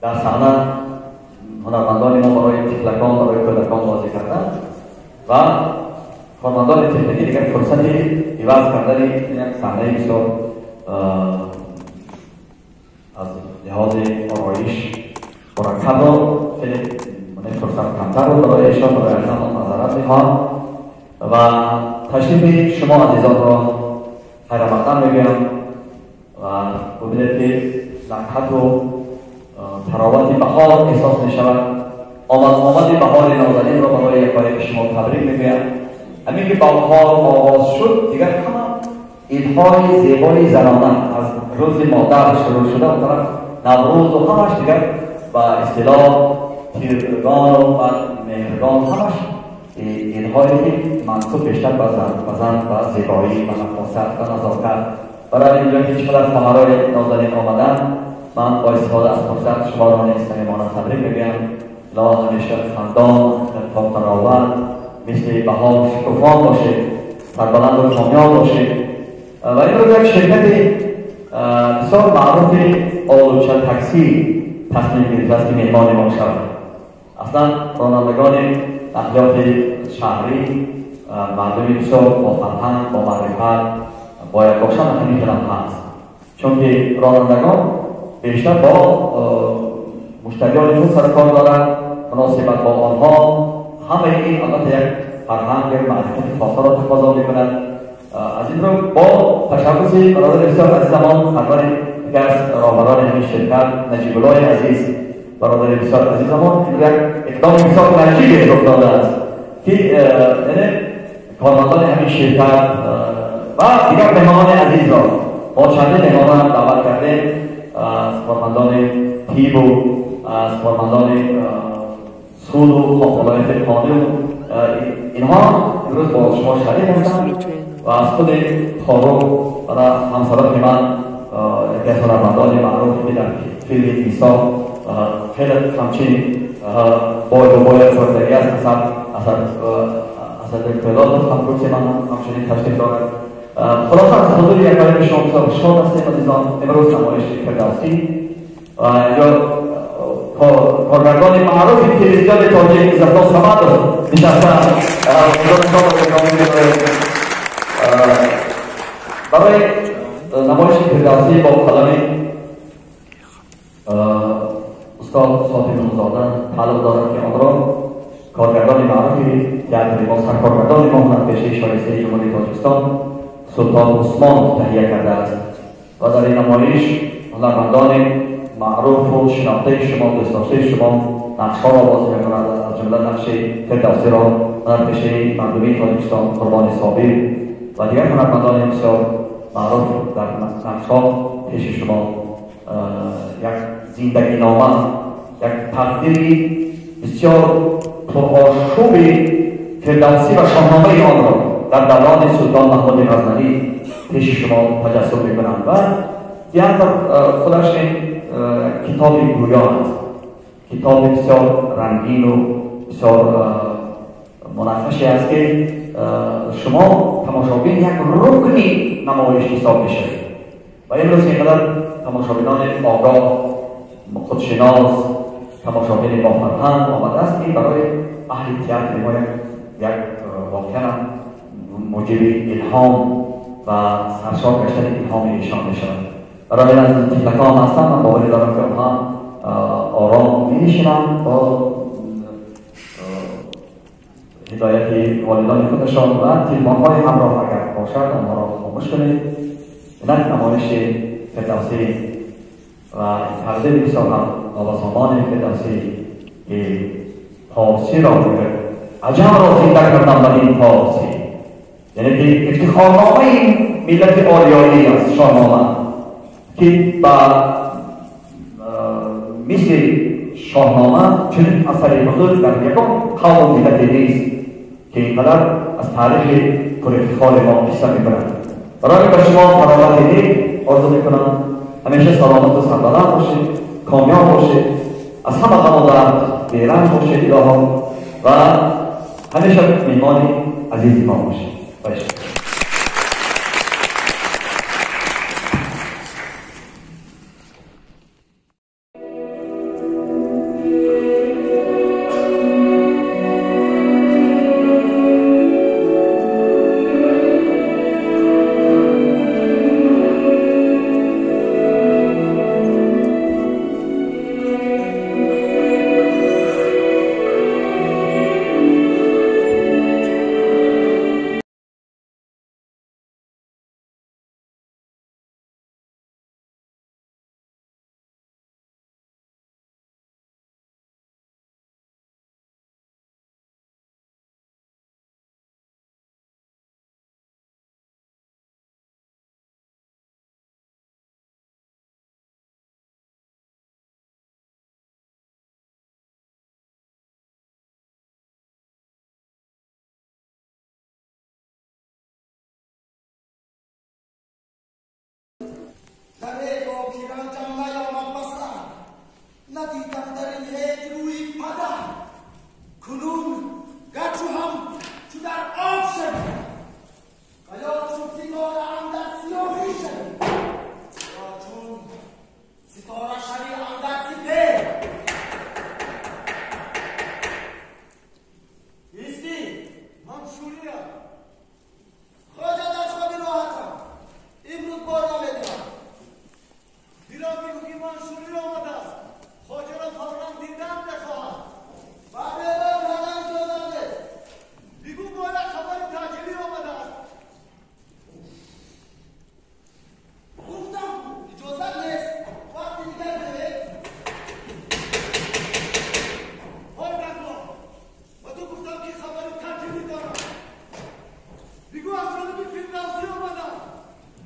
Дар саҳна ҳунармандони мо барои тифлакон, барои кӯдакон бозӣ карданд ва кормандони техникӣ дигар фурсати иваз кардани як саҳнаи бисёр аз лиҳози ороиш мураккабро хеле фурсат камтар буд барои эшон. Барои аз он маъзарат мехоҳам ва ташрифи шумо азизонро хайрамақдам мегӯям ва бубинед ки накҳату таровати баҳор эҳсос мешавад. Омади баҳори нозанинро барои якбаре шумо табрик мегӯям. Ҳамин ки баҳор оғоз шуд, дигар ҳама идҳои зебои занона аз рӯзи модар шурӯъ шуда он тараф Наврӯзу ҳамаш дигар ба истилоҳ тиргону меҳргон, ҳамаш идҳое ки мансуб бештар ба зан, ба зебоӣ, ба нафосат, ба назокат. Барои инҷо ки чӣ қадар хоҳарои нозанин омаданд, ман бо истифода аз фурсат шуморо низ самимона табрик мегӯям. Илоҳ ҳамеша хандон, тоқтароват, мисли баҳор шукуфон бошед, сарбаланду комёб бошед. Ва имрӯз як ширкати бисёр маъруфи олуча таксӣ тасмим гирифтааст ки меҳмони мо шавад. Аслан ронандагони нақлиёти шаҳрӣ мардуми бисёр бофарҳанг, бо маърифат бояд бошанд, ҳамин хелам ҳаст, чунки ронандагон бештар бо муштариёни худ сарукор доранд, муносибат бо онҳо. Ҳамаи ин албатта як фарҳанг, як маърифати хосаро тақозо мекунад. Аз ин рӯ бо ташаббуси бародари бисёр азизамон, сарвари яке аз роҳбарони ҳамин ширкат, Наҷибуллои азиз, бародари бисёр азизамон, як иқдоми бисёр наҷибе рух додааст ки яъне кормандони ҳамин ширкат ва дигар меҳмонони азизро, мо чандин меҳмонро даъват кардем, аз кормандони тибу аз кормандони суду вилояти қонун, инҳо имрӯз бо шумо шарик ҳастанд ва аз худи Хоруғ бара ҳамсарони ман, яке аз ҳунармандони маъруф ки дар филми Исо хеле ҳамчин бойбу бояд сохтагӣ аст, Асад Фелодов ҳамкурси ман ҳамчунин ташриф дорад. Хулоса, аз ҳузури якбаре шумо бисёр шод ҳастем, азизон. Имрӯз намоиши Фирдавсӣ ва инҷо коргардони маъруфи телевизиони тоҷик Иззатулло Самадов нишастаанд. Барои намоиши Фирдавсӣ бо қалами устод Сотимуллозода тааллуқ дорад ки онро коргардони маъруфи театри мо, саркоргардони мо, ҳунарпешаи шоистаи Ҷумҳурии Тоҷикистон Султон Усмонов таҳия кардааст ва дар ин намоиш ҳунармандони маъруфу шинохтаи шумо, дӯстдоштаи шумо нақшҳоро бозӣ мекунанд. Аз ҷумла нақши Фирдавсиро ҳунарпешаи мардумии Тоҷикистон Қурбони Собир ва дигар ҳунармандони бисёр маъруф дар нақшҳо пеши шумо як зиндагинома, як тақдири бисёр пурошӯби Фирдавсӣ ва шоҳномаи онро дар даврони Султон Маҳмуди Ғазнавӣ пеши шумо таҷассум мекунанд. Ва театр худаш ин китоби гӯё аст, китоби бисёр рангину бисёр мунаққаше аст ки шумо тамошобин як рукни намоиш ҳисоб мешавед. Ва имрӯз инқадар тамошобинони огоҳ, худшинос, тамошобини бофарҳанг омадааст, ин барои аҳли театри мо як воқеан муҷиби илҳом ва саршор гаштани илҳоми эшон мешавад. Барои ин аз тифлакон ҳастанд, ман боварӣ дорам ки онҳо ором менишинанд бо ҳидояти волидони худашон ва телефонҳои ҳамроҳ агар бошад онҳоро хомӯш кунед. Инак намоиши Фирдавсӣ ва тақдири бисёр ҳам нобасомони Фирдавсӣ ки порсиро аҷамро зинда кардан ба ин порсӣ, яъне ки ифтихорномаи миллати ориёӣ аст Шоҳнома, ки ба мисли Шоҳнома чунин асари бузург дар ягон қавму миллате нест ки инқадар аз таърихи пурэфтихори мо қисса мекунад. Барои ба шумо фаровати нек орзу мекунам. Ҳамеша саломату сарбаланд бошед, комёб бошед, аз ҳама ғаму дард беранҷ бошед илоҳо ва ҳамеша меҳмони азизи мо бошед. ندیدم در این هجر روی پدر، کنون گرچه هم چو در آب شوی و یا چون ستاره اندر سیاهی شوی، یا چون ستاره شوی اندر سپهر. کیستی؟ منصوریم. خواجه در خواب راحتم، امروز بار نمیدهم. دیرا میگو که منصوری آمده است، خواجه را فوراً دیدن بخواهم. بله بله اجازه نیست. بگو باید خبر تعجیلی آمده است. گفتم اجازه نیست، وقتی دیگر بده. های رنگا، و تو گفتم که خبر تعجیلی دارم. بگو از جانب فردوسی آمده است.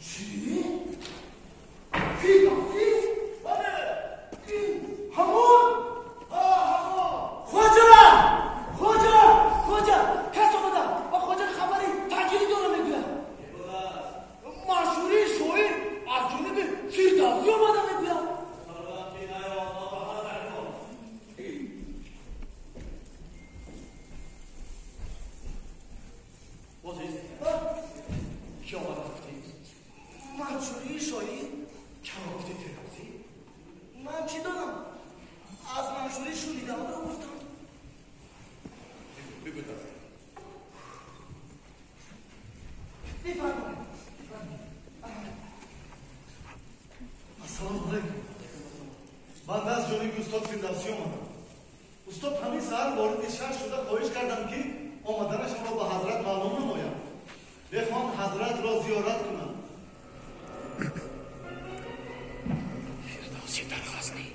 چی؟ فردوسی؟ بله. این همون؟ همون. خواجه خواجه خواجه کس آمده و خواجه خبری تعجیلی داره میگوید. منصوری شاعر از جانب فردوسی آمده میگوید. کی آمده گفتی؟ منصوری شاعر؟ چرا گفتی فردوسی؟ من چی دانم؟ از منصوری شنیدم رو گفتم. بگو دست. بفرمایید. السلام علیکم. من از جانب استاد فردوسی آمدم. استاد همین سحر وارد شهر شده خواهش کردم که آمدنشان را به حضرت معلوم نمایم. بخوام حضرت را زیارت کنم. فردوسی در غزنی.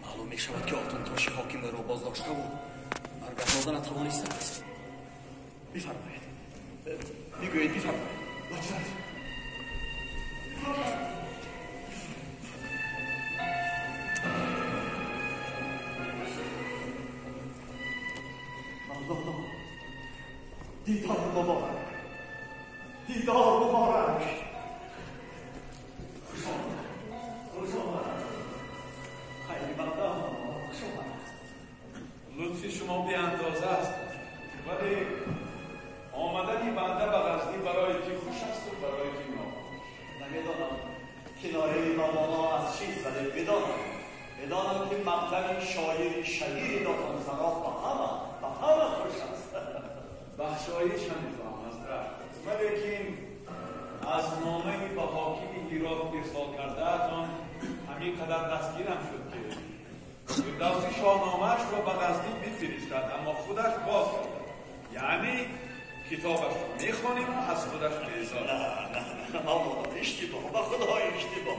معلوم می شود که آلتونتاشی حاکم را بازداشته و برگردانده نتوانسته است. بفرمایید. میگویید بفرمایید. باشد. مولانا دیدار مبارک، دیدار مبارک. خوش آمد، خوش آمد. خیلی مقدم خوش آمد. لطفی شما بی اندازه است، ولی آمدنی بنده به غزنی برای کی خوش است و برای کی ناخوش. نمیدانم کنایه مولانا از چیست، ولی بدانم که مقدم شاعری شهیر داستانسرا به همه خوش است. بخشایش هم میخواهم حضرت، ولیکن از نامه‌ای به حاکم هرات ارسال کرده‌تان همین قدر دستگیرم شد که فردوسی شاهنامه‌اش را به غزنی میفرستد، اما خودش باز کرد. یعنی کتابش را میخوانیم و از خودش بیزار. نه نه نه مولانا اشتباه، به خدای اشتباه.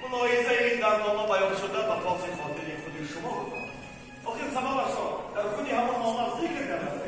ملاحظه این در نامه بیان شده به پاس خاطر خود شما بود. آخر سببش را در خودی همان نامه ذکر کردم.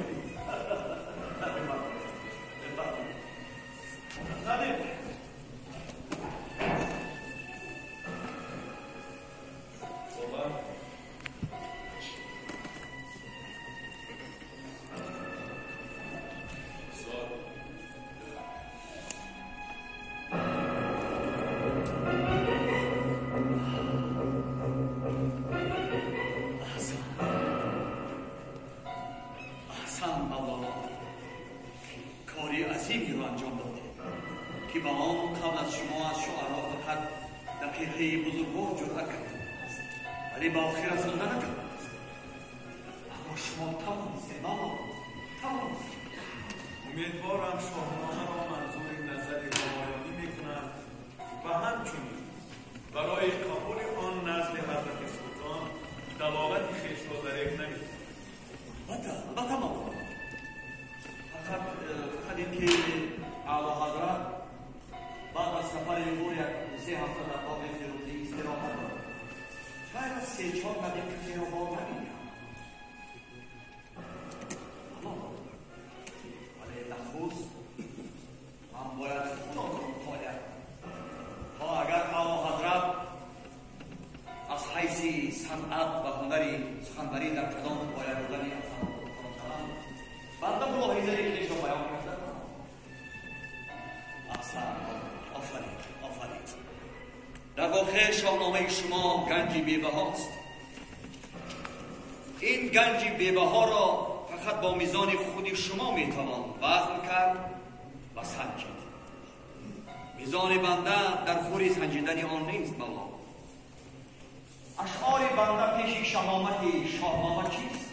ولی با آخر رسانده نتوانست. اما شما توانستید بابا، توانستید. امیدوارم شاهنامه را منظور نظر همایانی میکنند و همچنین برای قبول آن نزد حضرت سلطان دلالت خویش را دریغ نمی‌کنند. البته مولانا، فقط اینکه اعلی حضرت بعد از سفر او یک 3 هفته در باغ فیروزی استراحت دارد. شاید از 3-4 قدم کسی را با نمی‌دهم. ولی نخست من باید خود آن را مطالعه کنم تا اگر اعلی حضرت از حیث صنعت و هنر سخنوری در کدام باید بودن افسانه شوند، بنده ملاحظه خویش را بیان کرده. احسن، آفرین، آفرین. در واقع شاهنامه شما گنجی بی‌بهاست. این گنج بی‌بها را فقط با میزان خود شما میتوان وزن کرد و سنجید. میزان بنده در خوری سنجیدن آن نیست مولانا. اشعار بنده پیش شهامت شاهنامه چیست؟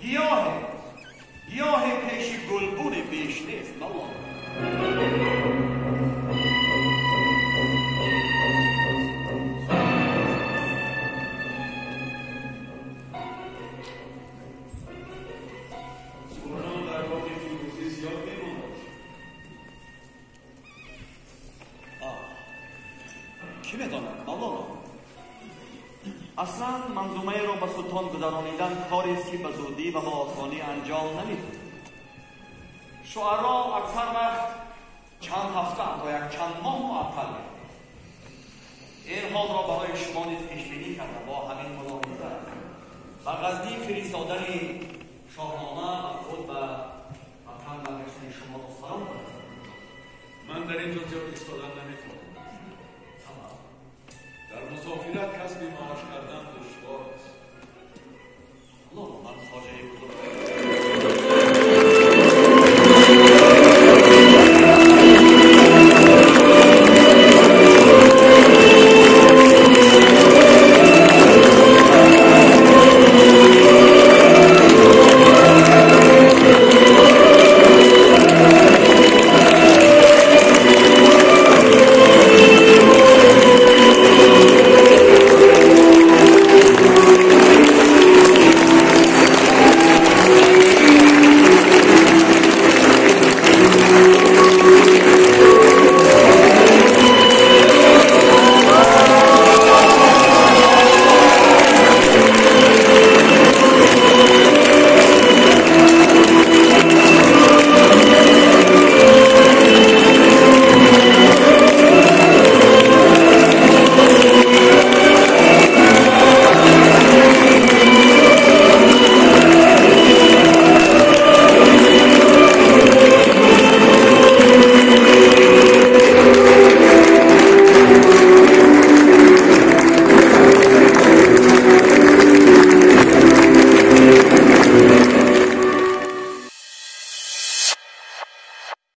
گیاه پیش گلبون بیش نیست مولانا. سلطان در باغ فیروزی زیاد می‌ماند. کی می‌داند مولانا؟ اصلا منظومه را به سلطان گذرانیدن کاری است که به زودی و با آسانی انجام نمی‌دهد. شعرا اکثر وقت چند هفته تا یک چند ماه معطل می‌مانند. این حال را برای شما نیز پیش بینی کرده با همین ملاحظه و غزنی فرستادن شاهنامه و خود به وطن برگشتن شما را سلام کنم. من در اینجا زیاد ایستادن نمی‌توانم. در مسافرت کسب معاش کردن